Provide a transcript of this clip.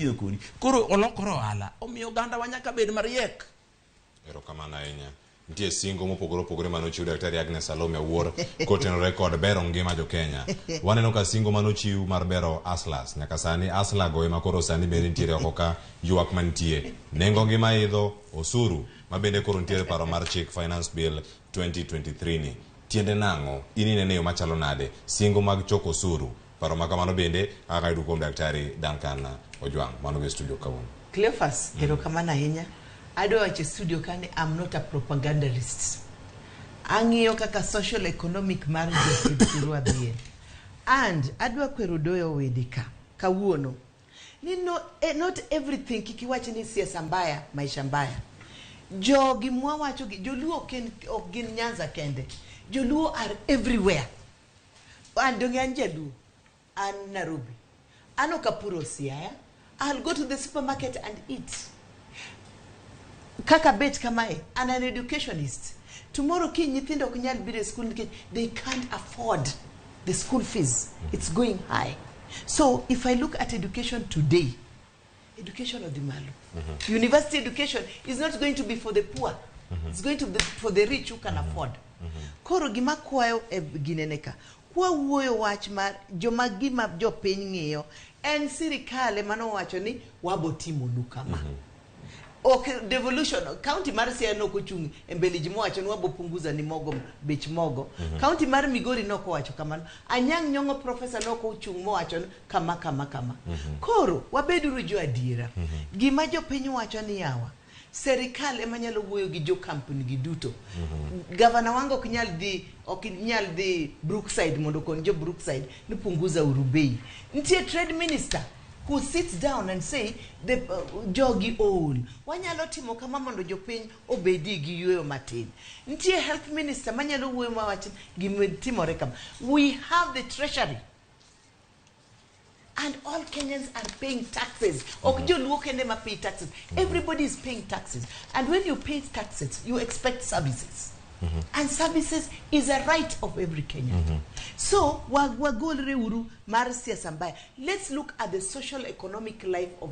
kiyo kodi. Koro olokore ohala. Omiyo oganda wa nyaka bed mariek. Erokamano ahinya. Nitie singo mopogore opogore manochiw Daktari Agnes Salome Awuor kotenore kod bero ngima jo Kenya. Waneno ka singo manochiw mar bero hustlers nyaka sani hustler go ema koro sani bende nitiere oko ka ywak mantie. Nengo ngima idho, osuru ma bende koro nitiere paro mar chik Finance Bill 2023 ni. Tiende nang'o? In inene e yo machalo nade? Singo mag choko osuru. Paro ma kamano bende kaka yudo kuom Daktari Duncan Ojwang'. Mano go e studio kawuono. Cleophas, erokamano ahinya. Adwa wacho e studio ka ni I'm not a propagandalist. Ang'iyo kaka social economic mar jo dhiye. And adwa kwero Doyo Wede ka kawuono ni no, not everything kik iwach ni siasa mbaya, maisha mbaya. Jogi mwawacho gi Joluo ok gin Nyanza kende. Joluo are everywhere. An donge an Jaluo, an Nairobi. An ok apuro Siaya. I'll go to the supermarket and eat. Kaka bet kamae, an an educationist. Tomorrow kiny nyithindo ok nyal biro e school nikech they can't afford the school fees. It's going high. So if I look at education today, education odhi malo. University education is not going to be for the poor. It's going to be for the rich who can afford. Koro gima kwayo e ginene ka, kwawuoyo wach mar joma gima jopiny ng'iyo en sirikal ema nowacho ni wabo timonu kama. Ok devolution, county mar Siaya nok ochung' e mbele ji mowacho ni wabo punguza ni mogo bech mogo. County mar Migori nok owacho kamano. Anyang' Nyong'o professor nok ochung' mowacho ni kama kama kama. Koro wabeduru jo adiera. Gima jopiny wacho ni yawa, serikal ema nyalo wuoyo gi jo kampuni gi duto. Gavana wangu ok nyal dhi Brookside mondo okon jo Brookside ni punguza uru bei. Nitie trade minister who sits down and say the jogi ool. Wanyalo timo kama mondo jopiny obedi gi yueyo matin. Nitie health minister manyalo wuoyo mawach gima timore kama. We have the treasury and all Kenyans are paying taxes. Ok joluo kende ma pay taxes. Everybody is paying taxes. And when you pay taxes, you expect services. And services is a right of every Kenyan. So, wagolre uru mar siasa mbaya. Let's look at the social economic life of